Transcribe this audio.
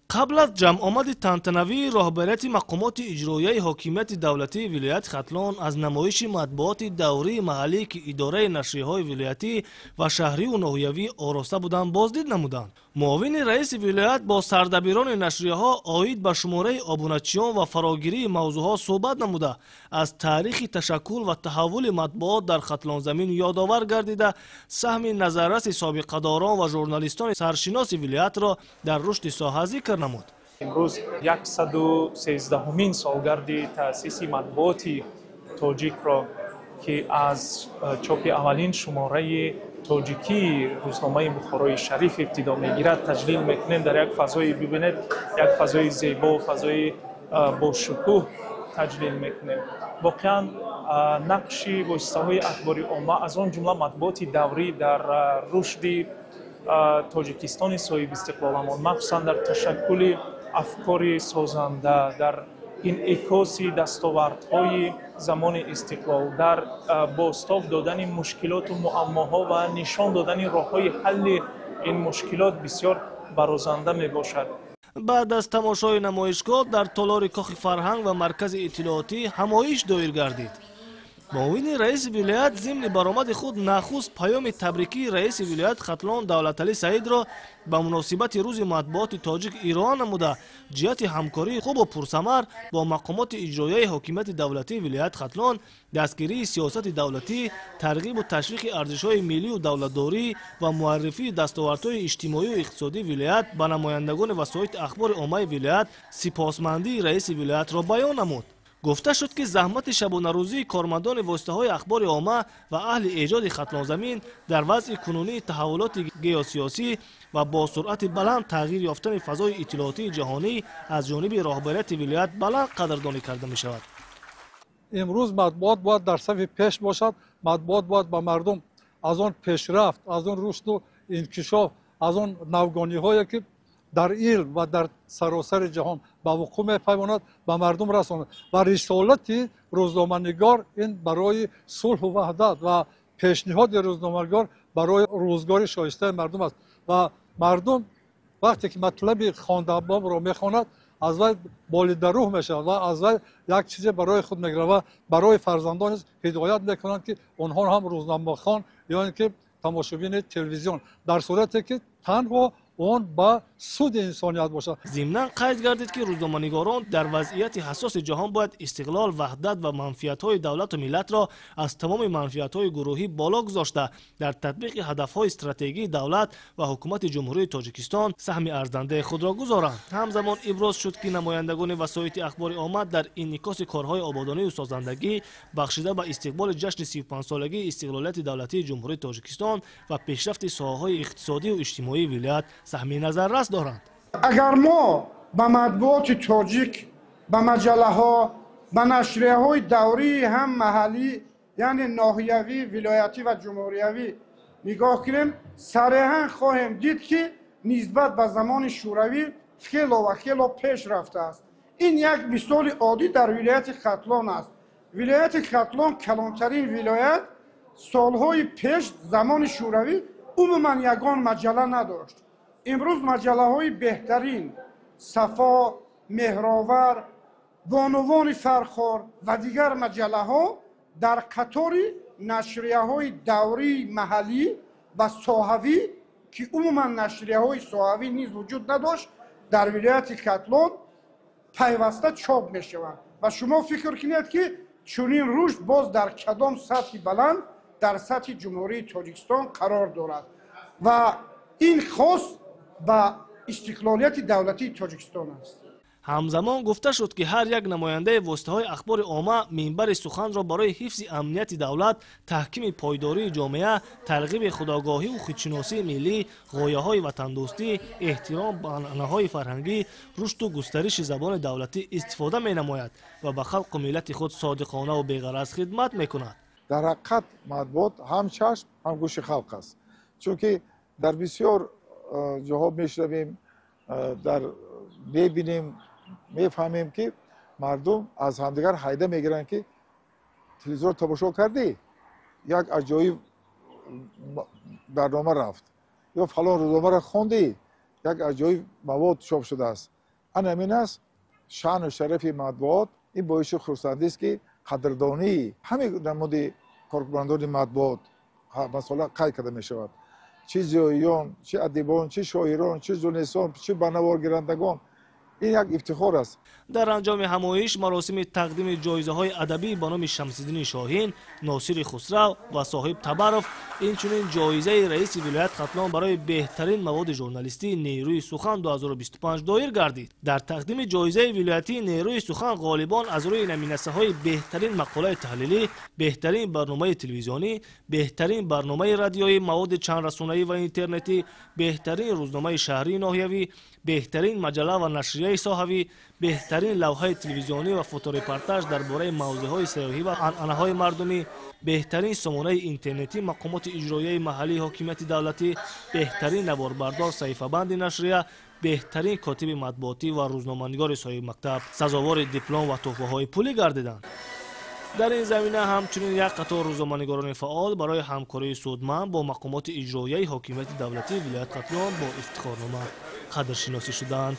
Қабл аз ҷамъомади тантанавии роҳбарияти мақомоти иҷроияи ҳокимияти давлатии вилояти Хатлон аз намоиши матбуоти даврии маҳаллӣ, ки идораи нашрияҳои вилоятӣ ва шаҳрию ноҳиявӣ ороста буданд, боздид намуданд. Муовини раиси вилоят бо сардабирони нашрияҳо оид ба шумораи обуначиён ва фарогирии мавзӯъҳо суҳбат намуда, аз таърихи ташаккул ва таҳаввули матбуот дар Хатлонзамин ёдовар гардида, саҳми назарраси собиқадорон ва журналистони саршиноси вилоятро дар рушди соҳа зикр намуд. Имрӯз 113-умин солгарди таъсиси матбуоти тоҷикро, ки аз чопи аввалин шумораи тоҷикии рӯзномаи Бухорои Шариф ибтидо мегирад, таҷлил мекунем. Дар як фазои, бибинед, як фазои зебо, фазои бошукӯҳ таҷлил мекунем. Воқеан, нақши воситаҳои ахбори омма, аз он ҷумла матбуоти даврӣ, дар рушди Тоҷикистони соҳибистиқлоламон, махсусан дар ташаккули афкори созанда, дар инъикоси дастовардҳои замони истиқлол, дар бозтоб додани мушкилоту муаммоҳо ва нишон додани роҳҳои ҳалли ин мушкилот бисёр барозанда мебошад. Баъд аз тамошои намоишгоҳ дар толори Кохи фарҳанг ва маркази иттилоотӣ ҳамоиш доир гардид. Муовини раиси вилоят зимни баромади худ нахуст паёми табрикии раиси вилояти Хатлон Давлаталӣ Саидро ба муносибати Рӯзи матбуоти тоҷик ироа намуда, ҷиҳати ҳамкории хубу пурсамар бо мақомоти иҷроияи ҳокимияти давлатии вилояти Хатлон, дастгирии сиёсати давлатӣ, тарғибу ташвиқи арзишҳои миллию давлатдорӣ ва муаррифии дастовардҳои иҷтимоию иқтисодии вилоят ба намояндагони васоити ахбори оммаи вилоят сипосмандии раиси вилоятро баён намуд. Гуфта шуд, ки заҳмати шабонарӯзии кормандони воситаҳои ахбори омма ва аҳли эҷоди Хатлонзамин дар вазъи кунунии таҳаввулоти геосиёсӣ ва бо суръати баланд тағйир ёфтани фазои иттилоотии ҷаҳонӣ аз ҷониби роҳбарияти вилоят баланд қадрдонӣ карда мешавад. Имрӯз матбуот бояд дар сафи пеш бошад. Матбуот бояд ба мардум аз он пешрафт, аз он рушду инкишоф, аз он навгониҳое, ки дар илм ва дар саросари ҷаҳон ба вуқӯъ мепайвонад, ба мардум расонад. Ва рисолати рӯзноманигор ин барои сулҳу ваҳдат ва пешниҳоди рӯзноманигор барои рӯзгори шоистаи мардум аст. Ва мардум вақте ки матлаби хондабобро мехонад, аз вай болидарӯҳ мешавад ва аз вай як чизе барои худ мегирад ва барои фарзандон низ ҳидоят мекунанд, ки онҳо ҳам рӯзномахон ё ин ки тамошобини телевизион, дар сурате ки танҳо он ба суди инсоният бошад. Зимнан қайд гардид, ки рӯзноманигорон дар вазъияти ҳассоси ҷаҳон бояд истиқлол, ваҳдат ва манфиатҳои давлату миллатро аз тамоми манфиатҳои гурӯҳӣ боло гузошта, дар татбиқи ҳадафҳои стратегии давлат ва ҳукумати Ҷумҳурии Тоҷикистон саҳми арзандаи худро гузоранд. Ҳамзамон иброз шуд, ки намояндагони васоити ахбори омма дар инъикоси корҳои ободонию созандагӣ бахшида ба истиқболи ҷашни 35-солагии истиқлолияти давлатии Ҷумҳурии Тоҷикистон ва пешрафти соҳаҳои иқтисодию иҷтимоии вилоят саҳми назаррас доранд. Агар мо ба матбуоти тоҷик, ба маҷаллаҳо, ба нашрияҳои даврии ҳам маҳаллӣ, яъне ноҳиявӣ, вилоятӣ ва ҷумҳуриявӣ нигоҳ кунем, сареҳан хоҳем дид, ки нисбат ба замони Шӯравӣ хело ва хело пеш рафтааст. Ин як мисоли оддӣ дар вилояти Хатлон аст. Вилояти Хатлон калонтарин вилоят, солҳои пеш, замони Шӯравӣ, умуман ягон маҷалла надошт. Имрӯз маҷаллаҳои беҳтарин «Сафо», «Меҳровар», «Бонувони Фархор» ва дигар маҷаллаҳо дар қатори нашрияҳои даврии маҳаллӣ ва соҳавӣ, ки умуман нашрияҳои соҳавӣ низ вуҷуд надошт, дар вилояти Хатлон пайваста чоп мешаванд. Ва шумо фикр кунед, ки чунин рушд боз дар кадом сатҳи баланд дар сатҳи Ҷумҳурии Тоҷикистон қарор дорад ва ин хос ба истиқлолияти давлатии Тоҷикистон аст. Ҳамзамон гуфта шуд, ки ҳар як намояндаи воситаҳои ахбори омма минбари суханро барои ҳифзи амнияти давлат, таҳкими пойдории ҷомеа, тарғиби худогоҳиву худшиносии миллӣ, ғояҳои ватандӯстӣ, эҳтиром ба анъанаҳои фарҳангӣ, рушду густариши забони давлатӣ истифода менамояд ва ба халқу миллати худ содиқонаву беғараз хидмат мекунад. Дар ҳақиқат, матбуот ҳам чашм, ҳам гӯши халқ аст, чунки дар бисёр ҷоҳо мешунавем, дар мебинем, мефаҳмем, ки мардум аз ҳамдигар ҳайда мегиранд, ки телевизор тамошо кардӣ, як аҷоиб барнома рафт, ё фалон рӯзномаро хондӣ, як аҷоиб мавод чоп шудааст. Ана ҳамин аст шаъну шарафи матбуот. Ин боиси хурсандист, ки қадрдонии ҳамаи намуди кормандони матбуот масъала қайд карда мешавад: чӣ зиёиён, чӣ адибон, чӣ шоирон, чӣ журналистон, чӣ банаворгирандагон. Ин як ифтихор аст. Дар анҷоми ҳамоиш маросими тақдими ҷоизаҳои адабӣ ба номи Шамсиддини Шоҳин, Носири Хусрав ва Соҳиб Табаров, инчунин ҷоизаи раиси вилоят Хатлон барои беҳтарин маводи журналистии «Нерӯи сухан» 2025 доир гардид. Дар тақдими ҷоизаи вилоятии «Нерӯи сухан» ғолибон аз рӯи номинатсияҳои беҳтарин мақолаи таҳлилӣ, беҳтарин барномаи телевизионӣ, беҳтарин барномаи радиоӣ, маводи чандрасонаӣ ва интернетӣ, беҳтарин рӯзномаи шаҳрии ноҳиявӣ, беҳтарин маҷалла ва нашрияи соҳавӣ, беҳтарин лавҳаи телевизионӣ ва фоторепортаж дар бораи мавзеъҳои сайёҳӣ ва анъанаҳои мардумӣ, беҳтарин сомонаи интернетӣ мақомоти иҷроияи маҳаллии ҳокимияти давлатӣ, беҳтарин наворбардор, саҳифабанди нашрия, беҳтарин котиби матбуотӣ ва рӯзноманигори соҳибмактаб сазовори диплом ва тӯҳфаҳои пулӣ гардиданд. Дар ин замина ҳамчунин як қатор рӯзноманигорони фаъол барои ҳамкории судманд бо мақомоти иҷроияи ҳокимияти давлатии вилоят Хатлон бо ифтихорнома қадршиносӣ шуданд.